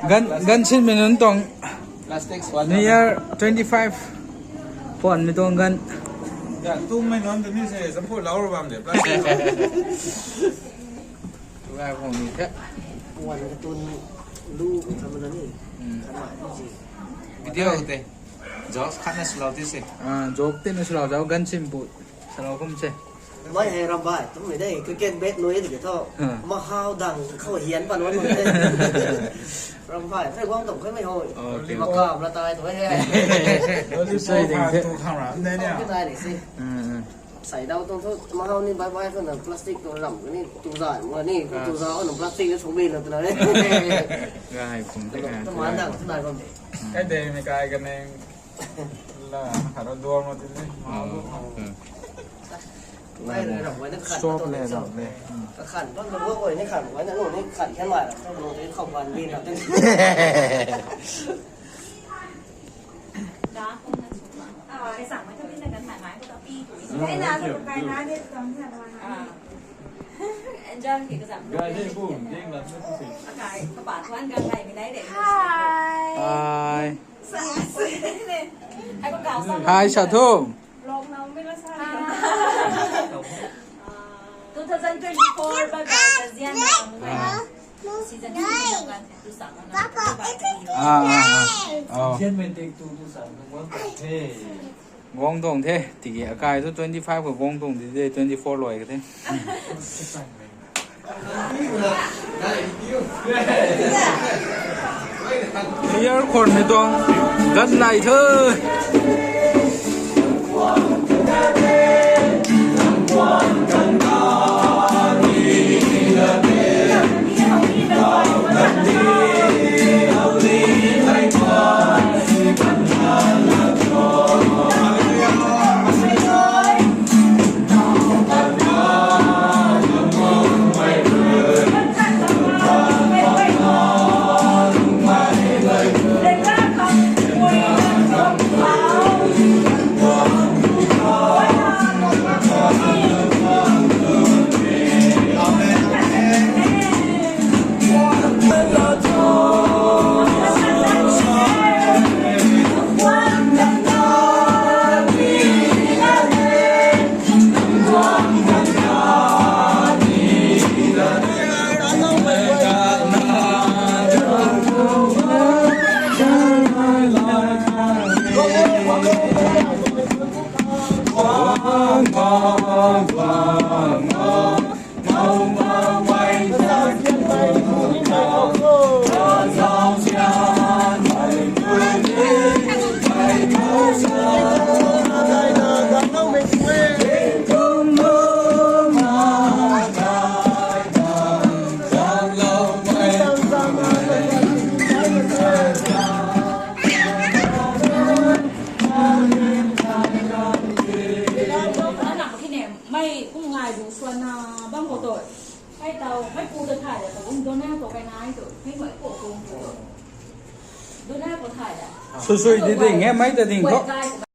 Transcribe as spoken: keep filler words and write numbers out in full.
Gan, gan sinmei nunc tuang Plastic swan. New Year twenty five puanmei tuang gan. Ya, tumei nunc tu ni se, sampu lau ru bam de, plastic. Tuai khong ni the. Wan ka tun lu ka mana ni. Hmm. Kama ni si. Video te. Jokes khat na swlou ti se. Ah, joke te na swlou zau, gan simpu. Swlou kum se. Mai hei Rambai, tumei de, cricket bat nui de tho. Hmm. Mahau dang khou hian pan wan de. Rambai, phey guang tong khe mei hoi. Oh, okay. Makam la tai tu he. Lollipop. Sai ding the. Tu khang ra, ne ne. Ki tai ni si. Hmm, hmm. Sai dau tong thu, mahau ni bye bye khou na plastic tu ram ni, tu za, mo ni, tu za, na plastic ni song bin na tu na. Gai kum te gai. Tu man dang, tu na kum te. Kai de mei kai ka neng. La, khara duar ma tini. Oh, hmm. Stop le, stop le. Kakhan bam na wo koi ni khan, koi na nu ni khan khe mai la, nu ni khou ban bin na. Hi. Hi, Sathu. Two thousand twenty-four, bye bye, Tazian. Ah. Season two, Papa, it's okay. Ah, ah, ah. Oh. Season twenty-two, two thousand one, hey. Guang tuang the, tiki akai tu twenty five khou guang tuang di de, twenty four loi ka the. Year khormei tuang gan nai the. Mei kum ngai du suan na bam khou tu. Hei tau, mei pu ta thay da tu, um, dona tu kai nai tu, mei mei pu tu tu. Dona tu thay da. Sui sui di ding he, mei ta ding tho.